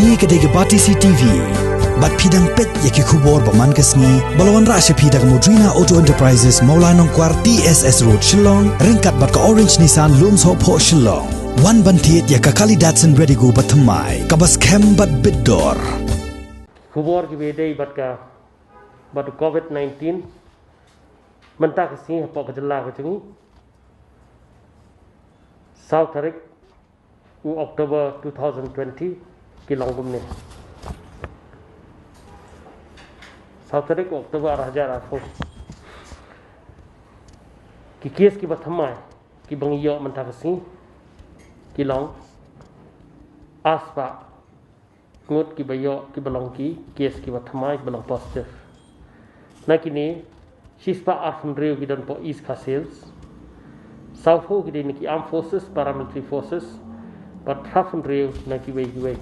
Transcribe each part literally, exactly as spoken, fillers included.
Kane ka dei ka Batesi T V. Bad phi dang peit ïa ki khubor ba man ka sngi ba la wanrah sha phi da ka Modrina Auto Enterprises, Mawlai Nongkwar, T S S Road, Shillong, ryngkat bad ka Orange Nissan, Lumsohphoh, Shillong. Wan ban thied ïa ka kali Datsun Redigo ba thymmai, kaba skhem bad bit dor. Khubor kiba ïadei bad ka, bad covid nineteen mynta ka sngi hapoh ka jylla ka jong ngi. Saw tarik u October two thousand twenty, ki long kumne. Saw tarik u October ar hajar arphew. Ki case kiba thymmai kiba ngi ïoh mynta ka sngi ki long arspah ngut kiba ïoh, kiba long ki case kiba thymmai, kiba long positive. Na kine, shispah arphew hynriew ki don hapoh East Khasi Hills. Sawphew ki dei na ki Armed Forces, Paramilitary Forces, bad phra phew hynriew na kiwei kiwei.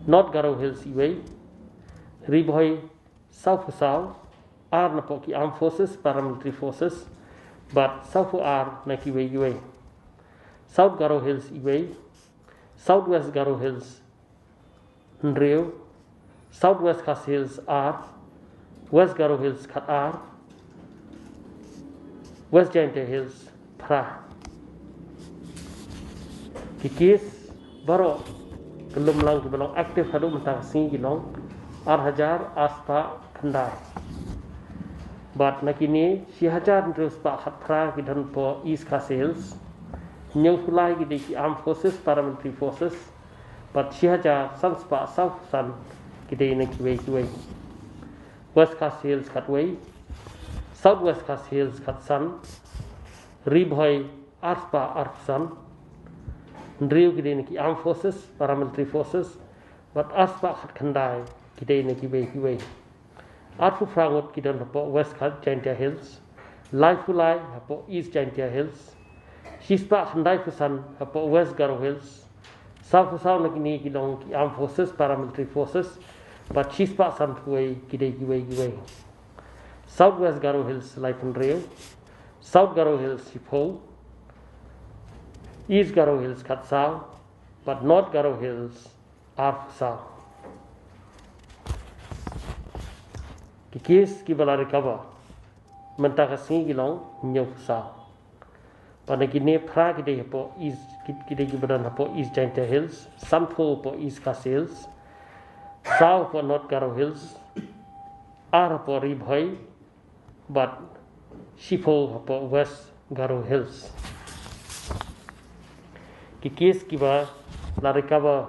North Garo Hills iwei, Ri Bhoi sawphew saw, ar na poh ki Armed Forces, Paramilitary Forces, bad sawphew ar na kiwei kiwei. South Garo Hills iwei, South West Garo Hills hynriew, South West Khasi Hills ar, West Garo Hills khatar, West Jaintia Hills phra. Ki case baroh ka lum lang kiba long active haduh mynta ka sngi ki long ar hajar arspah khyndai. Bad na kine shi hajar hynriew spah khatphra ki don hapoh East Khasi Hills. Hynñiewphew lai ki dei ki Armed Forces, Paramilitary Forces. Bad shi hajar san spah sawphew san ki dei na kiwei kiwei. West Khasi Hills khatwei, South West Khasi Hills khatsan, Ri Bhoi arspah arphew san, hynriew ki dei na ki Armed Forces, Paramilitary Forces, bad arspah khatkhyndai ki dei na kiwei kiwei. Arphew phra ngut ki don hapoh West Kha-, Jaintia Hills, laiphew lai hapoh East Jaintia Hills, shispah khyndaiphew san hapoh West Garo Hills, sawphew saw na kine ki long ki Armed Forces, Paramilitary Forces, bad shispah sanphew wei ki dei kiwei kiwei. South West Garo Hills laiphew hynriew, South Garo Hills shiphew, East Garo Hills khatsaw, bad North Garo Hills arphew saw. Ki case kiba la recover mynta ka sngi ki long hynñiewphew saw. Bad na kine phra ki dei hapoh East, ki, ki dei kiba don hapoh East Jaintia Hills, sanphew hapoh East Khasi Hills, saw hapoh North Garo Hills, ar hapoh Ri Bhoi, bad shiphew hapoh West Garo Hills. Ki case kiba la recover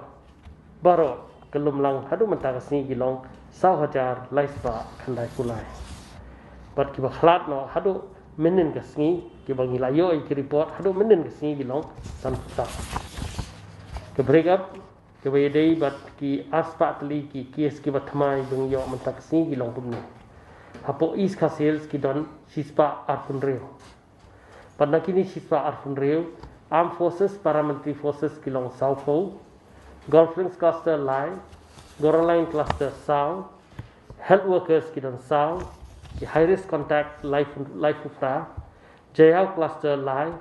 baroh ka lum lang haduh mynta ka sngi ki long saw hajar laispah khyndaiphew lai. Bad kiba khlad noh haduh mynnin ka sngi, kiba ngi la ïoh ïa ki report haduh mynnin ka sngi ki long sanphew saw. Ka break up kaba ïadei bad ki arspah tylli ki case kiba thymmai ba ngi ïoh mynta ka sngi ki long kumne. Hapoh East Khasi Hills ki don shispah arphew hynriew. Bad na kine shispah arphew hynriew, Armed Forces, Paramilitary Forces ki long sawphew, Golf Links Cluster lai, Garo Line Cluster saw, Health Workers ki don saw, ki High Risk Contact laiphew, laiphew phra, Jaïaw Cluster lai,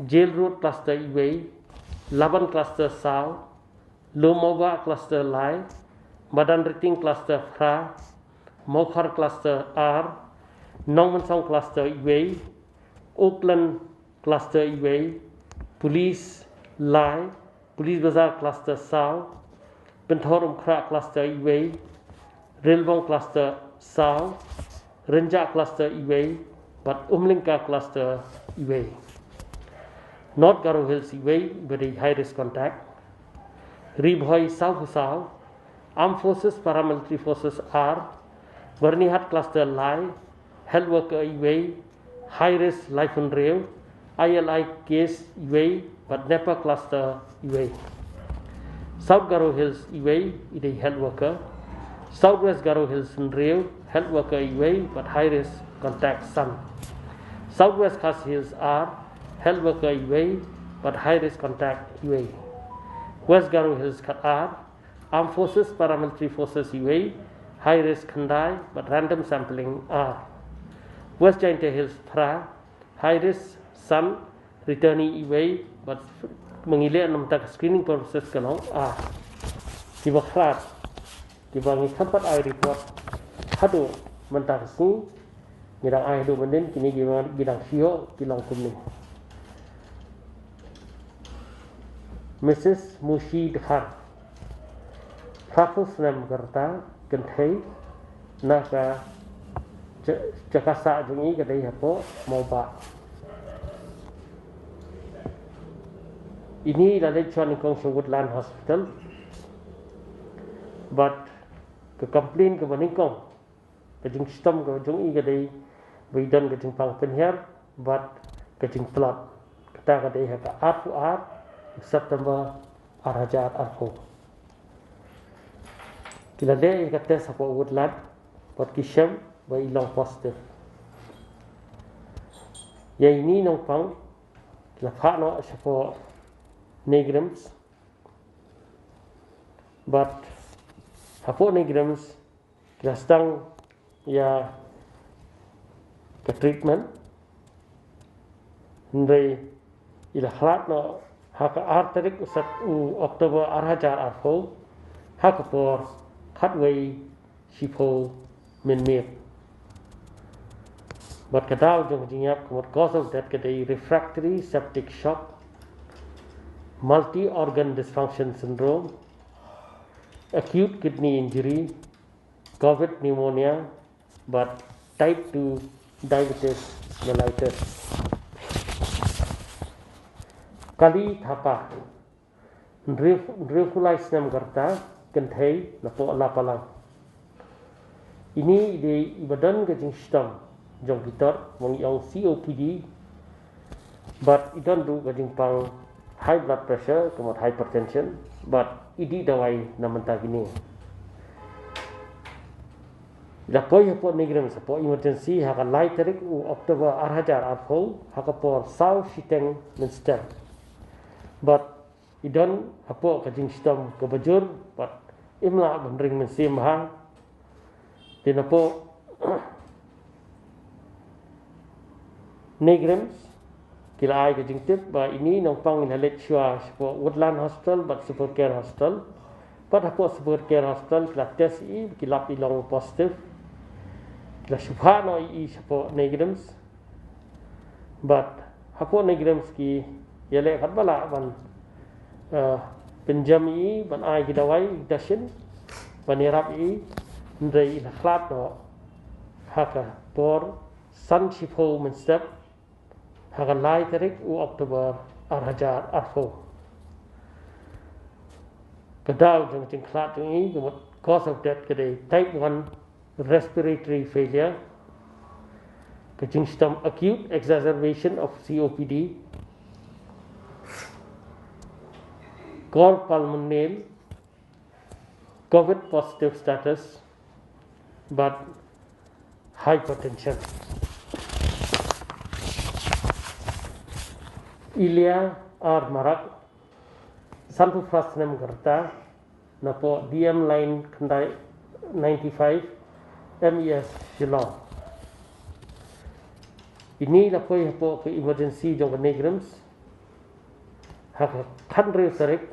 Jail Road Cluster iwei, Laban Cluster saw, Lowmawbah Cluster lai, Madanrting Cluster phra, Mawkhar Cluster ar, Nongmynsong Cluster iwei, Oakland Cluster iwei, Police lai, Police Bazar Cluster saw, Pynthorumkhrah Cluster iwei, Rilbong Cluster saw, Rynjah Cluster iwei, bad Umlyngka Cluster iwei. North Garo Hills iwei, ba dei High Risk Contact. Ri Bhoi sawphew saw, Armed Forces, Paramilitary Forces ar, Byrnihat Cluster lai, Health Worker iwei, High Risk laiphew hynriew, I L I case iwei, bad NEPA Cluster iwei. South Garo Hills iwei, i dei Health Worker. South West Garo Hills hynriew, Health Worker iwei, bad High Risk Contact san. South West Khasi Hills ar, Health Worker iwei, bad High Risk Contact iwei. West Garo Hills khatar, Armed Forces, Paramilitary Forces iwei, High Risk khyndai, bad Random Sampling ar. West Jaintia Hills phra, High Risk san, Returnee iwei, bad ma ngi leh na mynta ka screening purposes ka long ar. Kiba khlad, kiba ngi khlad pat ai report haduh mynta ka sngi, ngi dang ai haduh mynnin, kine kiba ngi dang shu ïoh ki long kumne. Mrs Mushi Dkhar, phra phew snem ka rta, kynthei, na ka jaka sah jong i ka dei hapoh Mawbah. Ini la leit shuwa nyngkong sha Woodland Hospital. Bad ka complain kaba nyngkong, ka jingshitom ka jong i ka dei ba i don ka jingpang pynhiar bad ka jingtlot. Kata ka dei ha ka arphew ar September ar hajar arphew. Ki la leh ïa ka test hapoh Woodland bad ki shem ba i long positive. Ïa ini nongpang ki la phah noh shapoh NEIGRIHMS. Bad hapoh NEIGRIHMS ki la sdang ïa ka treatment. Hynrei i la khlad noh ha ka ar tarik u Sep-, u October ar hajar arphew, ha ka por khatwei shiphew mynmiet. Bad ka daw jong ka jingïap ka mut cause of death ka dei refractory septic shock, multi organ dysfunction syndrome, acute kidney injury, covid pneumonia, bad type two diabetes mellitus. Kali Thapa, hynriew, hynriewphew lai snem ka rta, kynthei, napoh Lapalang. Ini i dei iba don ka jingshitom jong ki tor, ba ngi ong C O P D, bad i don ruh ka jingpang high blood pressure, ka mut hypertension, bad i dih dawai na mynta kine. I la poi hapoh NEIGRIHMS hapoh emergency ha ka lai tarik u October ar hajar arphew, ha ka por saw shiteng mynstep. Bad i don hapoh ka jingshitom kaba jur bad im lah ban ring mynsiem bha. Te napoh NEIGRIHMS ki la ai ka jingtip ba ini nongpang i la leit shuwa shapoh Woodland Hospital bad Super Care Hospital. Bad hapoh Super Care Hospital ki la test ïa i, ki lap i long positive. Ki la shu phah noh ïa i shapoh NEIGRIHMS. Bad hapoh NEIGRIHMS ki ïaleh katba lah ban, eh, pynjem ïa i, ban ai ki dawai dashin ban ïarap ïa i, hynrei i la khlad noh ha ka por san shiphew mynstep ha ka lai tarik u October ar hajar arphew. Ka daw jong ka jingkhlad jong i, ka mut cause of death ka dei type one respiratory failure, ka jingshitom acute exacerbation of C O P D, cor pulmonale, covid positive status, bad hypertension. Ilya R Marak, sanphew phra snem ka rta, napoh D M Line khyndai ninety-five M E S Shillong. Ini la poi hapoh ka emergency jong ka NEIGRIHMS ha ka khathynriew tarik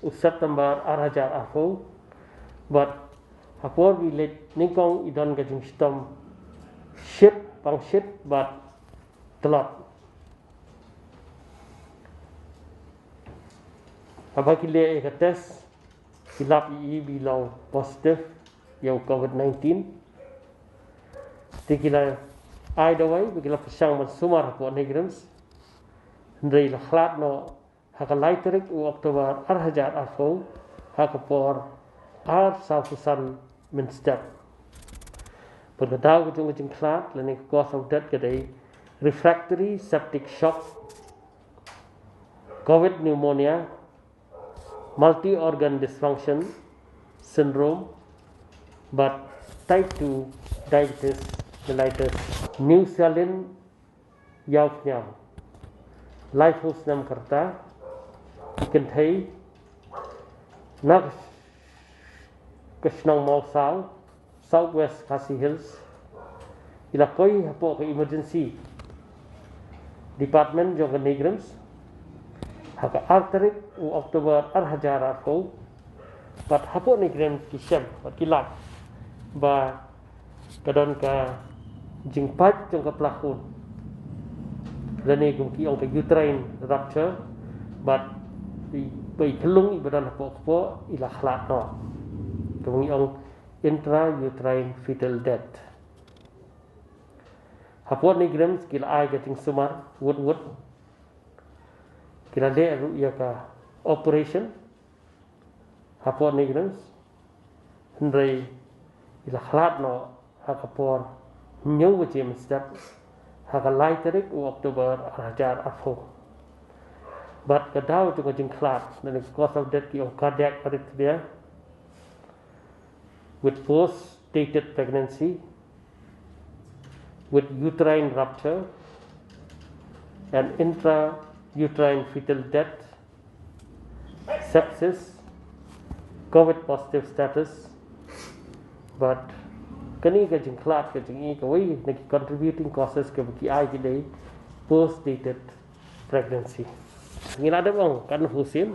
u September ar hajar arphew, bad ha por ba i leit nyngkong i don ka jingshitom shit, pang shit bad tlot. Haba ki leh ïa ka test, ki lap ïa i ba i long positive ïa u covid nineteen. Te ki la ai dawai ba ki la pyrshang ban sumar hapoh NEIGRIHMS, hynrei la khlad noh ha ka lai tarik u October ar hajar arphew ha ka por ar sawphew san mynstep. Bad ka daw ka jong ka jingkhlad lane ka cause of death ka dei refractory septic shock, covid pneumonia, multi organ dysfunction syndrome, bad type two diabetes mellitus. New Salin Ïawphniang, laiphew snem ka rta, i kynthei na ka shnong Mawsaw, South West Khasi Hills, i la poi hapoh ka emergency department jong ka NEIGRIHMS ha ka ar tarik u October ar hajar arphew, Bad hapoh NEIGRIHMS ki shem bad ki lap ba ka don ka jingpait jong ka pla khun, lane kum ki ong ka uterine rupture, bad i, ba i khyllung i ba don hapoh kpoh i la khlad noh, kaba ngi ong intrauterine fetal death. Hapoh NEIGRIHMS ki la ai ka jingsumar wut wut, ki la leh ruh ïa ka operation hapoh NEIGRIHMS, hynrei i la khlad noh ha ka por hynñiew baje mynstep ha ka lai tarik u October ar hajar arphew. Bad ka daw jong ka jingkhlad, lane ka cause of death ki ong cardiac arrhythmia with post dated pregnancy with uterine rupture and intrauterine fetal death, sepsis, COVID positive status. Bad kane ka jingkhlad ka jong i, kawei na ki contributing causes kaba ki ai ki dei post dated pregnancy. Ngi la dep ong katno phew sien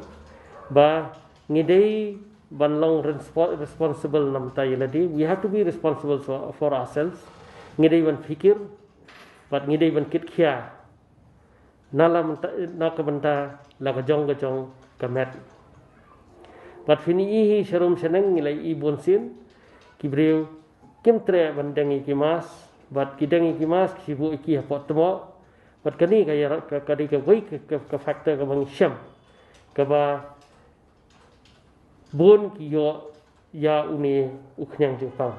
ba ngi dei ban long respo-, responsible namar ïa lade. We have to be responsible for, for ourselves. Ngi dei ban phikir bad ngi dei ban kit khia na la mynta, na ka bynta la ka jong ka jong ka met. Bad phin ïohi hi sharum shaneng, ngi la ïohi bun sien ki briew kim treh ban deng ïa ki mask, bad ki deng ïa ki mask ki buh ïa ki hapoh tmoh. Bad kane ka ïa, ka, ka dei kawei ka, ka, ka factor kaba ngi shem, kaba bun ki ïoh ïa une u khñiang jingpang.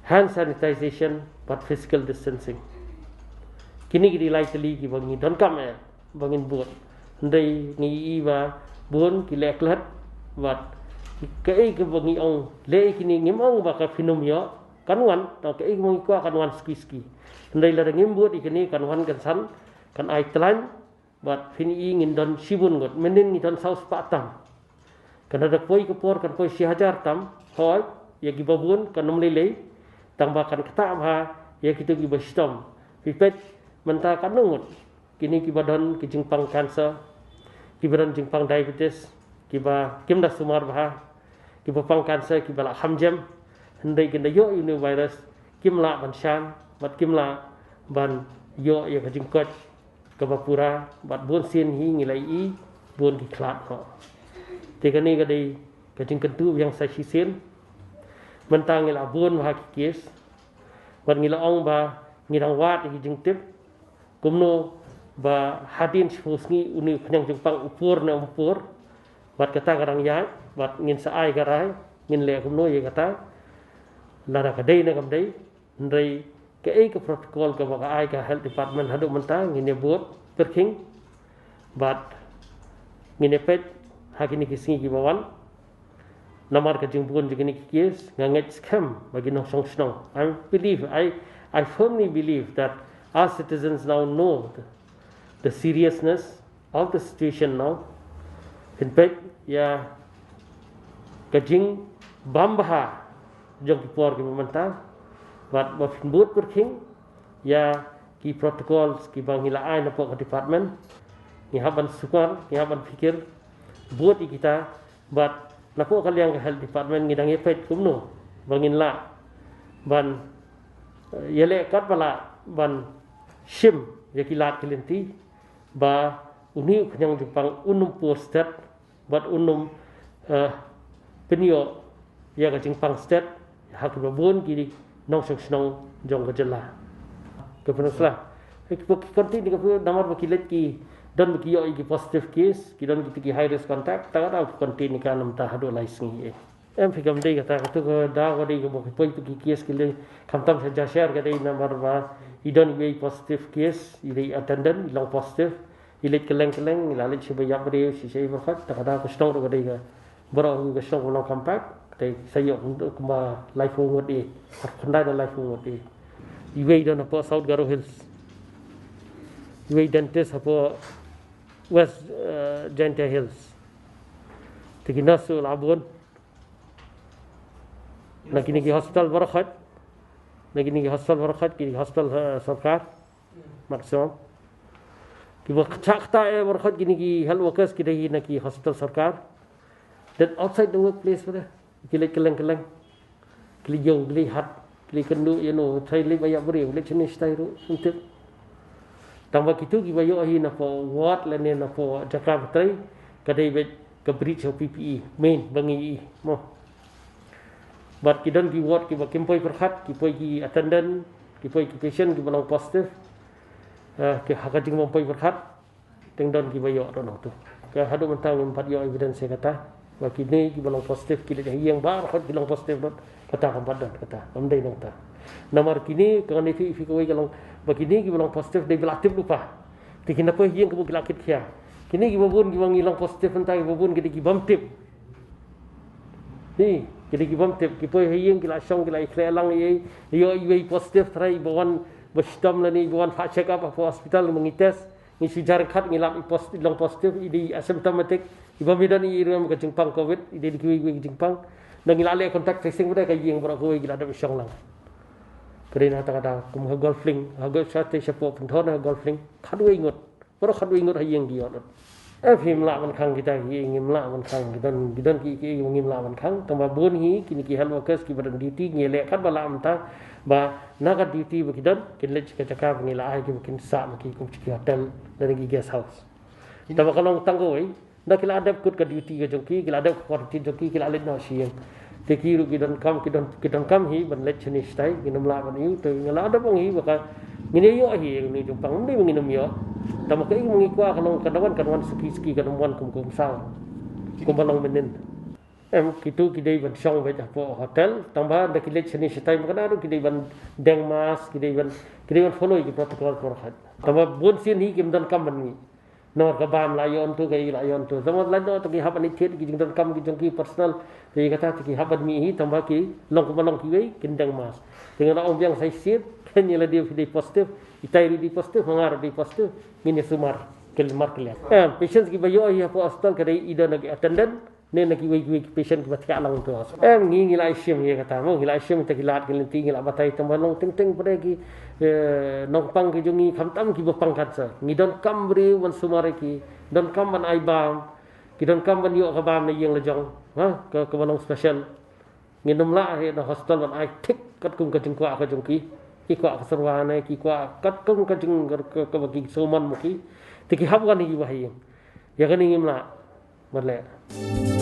Hand sanitization bad physical distancing, kine ki dei lai tylli kiba ngi donkam eh ba ngin bud. Hynrei ngi ïohi ba bun ki leh klet, bad kaei kaba ngi ong leh ïa kine, ngim ong ba ka phin ym ïoh, kan wan, tang kaei kaba ngi kwah kan wan suki suki. Hynrei lada ngim bud ïa kine, kan wan kan san, kan ai tlaiñ. Bad phin ïohi ngin don shibun ngut, mynnin ngi don saw spah tam. Kan da poi ka por kan poi shi hajar tam, hooid, ïa kiba bun kan ym lei lei, tang ba kan ktah bha ïa kito kiba shitom. Phi peit mynta katno ngut kine kiba don ki jingpang cancer, kiba don jingpang diabetes, kiba kim da sumar bha, kiba pang cancer, kiba la kham jem, hynrei kin da ïoh ïa une u virus, kim lah ban shan bad kim lah ban ïoh ïa ka jingkoit kaba pura, bad bun sien hi ngi la ïohi bun ki khlad noh. Te kane ka dei ka jingkyntu biang sa shisien. Mynta ngi la bun bha ki case, bad ngi la ong ba ngi dang wad ïa ki jingtip kumno ba hadien shiphew sngi une u khñiang jingpang u pur ne um pur. Bad kata ka dang ïaid, bad ngin sa ai ka rai, ngin leh kumno ïa kata, lada ka dei ne kam dei. Hynrei kaei ka protocol kaba ka ai ka health department haduh mynta, ngin ïa bud pyrkhing bad ngin ïa peit ha kine ki sngi kiba wan. Namar ka jingbun jong kine ki case, nga ngeit skhem ba ki nongshong shnong, I believe, I, I firmly believe that our citizens now know the, the seriousness of the situation now. Phin peit ïa ka jingbam bha jong ki por kiba mynta, bad ba phin bud pyrkhing ïa ki protocols kiba ngi la ai napoh ka department. Ngi hap ban sumar, ngi hap ban phikir bud ïa kita, bad napoh ka liang ka health department ngi dang ïa peit kumno ba ngin lah ban, eh, ïaleh katba lah ban shim ïa ki lad ki lynti ba une u khñiang jingpang un ym pur stet, bad un ym, eh, pynïoh ïa ka jingpang stet ha kiba bun ki nongshong shnong jong ka jylla. Ka pynslem ki continue, ka pyn-, namar ba ki leit ki don ba ki ïoh ïa ki positive case, ki don kita ki high risk contact, ta ka daw ki continue ka namar ta haduh lai sngi. Em, phi kam dei kata, kato ka daw ka dei kaba ki poi ki case ki leit khamtam sha Jasher, ka dei namar ba i don iwei i positive case, i dei attendant, i long positive, i leit kylleng kylleng, i la leit sha ba ïap briew, sha sha i baroh khoit, ta ka daw ka shnong ruh ka dei ka baroh ka shnong ka long compact, te sa ïoh kumba laiphew ngut i, ar khyndai ne laiphew ngut i. Iwei don hapoh South Garo Hills, iwei dentist hapoh West, eh, Jaintia Hills. Te ki nurse la bun na kine ki hospital baroh khoit, na kine ki hospital baroh khoit, ki hospital, eh, sorkar maximum. Kiba chah ktah eh baroh khoit kine ki health workers ki dei na ki hospital sorkar. Then outside the workplace, pada ki leit kylleng kylleng, ki leit ïong, ki leit hat, ki leit kynduh, you know, tai leit ba ïap briew, leit shane shatai ruh, ym tip. Tang ba kitu kiba ïoh hi na pdeng ward lane na pdeng jaka ba trei, ka dei beit ka breach of P P E, main ba ngi ïohi mo. Bad ki don ki ward kiba kim poi pyrkhat, ki poi ki attendant, ki poi ki patient kiba long positive. Ah, ki ha ka jingbym poi pyrkhat, teng don kiba ïoh ruh nangtu. Ka haduh mynta ngim pat ïoh evidence ïa kata ba kine kiba long positive ki leit ha ïing baroh ki long positive ruh. Kata kam pat don, kata kam dei nangta. Namar kine, ka ngan ïathuh ïa phi kawei ka long, ba kine kiba long positive dei ba la tip lypa. Te ki na poi ha ïing kumno ki la kit khia. Kine kiba bun kiba ngi long positive mynta, kiba bun ki dei ki bym tip. Hi, ki dei ki bym tip, ki poi ha ïing ki la shong, ki la ïakhleh lang, ïa, ïoh iwei i positive, trai iba wan ba shitom lane iba wan phah check up ha hospital, ma ngi test, ngi shu jar khat, ngi lap i post-, i long positive, i dei asymptomatic, iba ym don i ruh ka jingpang covid, i dei kiwei kiwei ka jingpang. Ngi la leh contact tracing, ba dei ka ïing baroh kawei ki la dep shong lang. Ka dei na kata, kata kum ha Golf Link, ha Golf Link, shapoh Pynthorumkhrah, ha Golf Link, khatwei ngut. Baroh khatwei ngut ha ïing ki ïoh lut. Eh, phim lah ban khang kita ki, ngim lah ban khang, ki don, ki don ki, ki, ngim lah ban khang. Tang ba bun hi kine ki health workers kiba don duty, ngi leh katba lah mynta ba na ka duty ba ki don, kin leit sha ka jaka ba ngi la ai ki ba kin sah ma ki, kum sha ki hotel lane ki guest house. Tang ba ka long tang kawei, da ki la dep kut ka duty ka jong ki, ki la dep quarantine jong ki, ki la leit noh sha ïing. Te ki ruh ki donkam, ki don, ki donkam hi ban leit shane shatai, ngin ym lah ban ïoh, te ngi la dep ong hi ba ka, ngin ïoh hi ïa une u jingpang, ym dei ba ngin ym ïoh. Tang ba kaei ba ngi kwah ka long, kan wan, kan wan suki suki, kan ym wan kum kum saw, kumba long mynnin. Em, kitu ki dei ban shong beit hapoh hotel, tang ba da ki leit shane shatai, ma ka ruh ki dei ban deng mask, ki dei ban, ki dei ban follow ïa ki protocol baroh khat. Tang ba bun sien hi kim donkam ban mih. Namar ka bam la ïoh nangtu, ka ïing la ïoh nangtu. Tang ba lait noh te ki hap ban thied ki jingdonkam ki jong ki personal. Te kata te ki hap ban mih hi, tang ba ki long kumba long kiwei, kin deng mask. Te nga la ong biang sa shisien, kane ïa lade phi dei positive, itai ruh dei positive, ma nga ruh dei positive, ngin ïa sumar, kylliang mar kylliang. Em, patients kiba ïoh hi hapoh hospital ka dei either na ki attendant, ne na kiwei kiwei ki patient kiba thiah lang tu. Em, ngi, ngi la shim ïa kata mo, ngi la shim ïa kita ki lad ki lynti, ngi la batai, tang ba long teng teng pat ki, eh, nongpang ki jong ngi, khamtam kiba pang cancer. Ngi donkam briew ban sumar ïa ki, donkam ban ai bam, ki donkam ban ïoh ka bam na ïing la jong, ha, ka, kaba long special. Ngin ym lah hi na hospital ban ai thik katkum ka jingkwah ka jong ki. Ki kwah ka syrwa ne, ki kwah katkum ka jing, ka, ka, kaba ki sumar mo ki. Te ki hap wan hi ba ha ïing. Ïa kane ngim lah ban leh.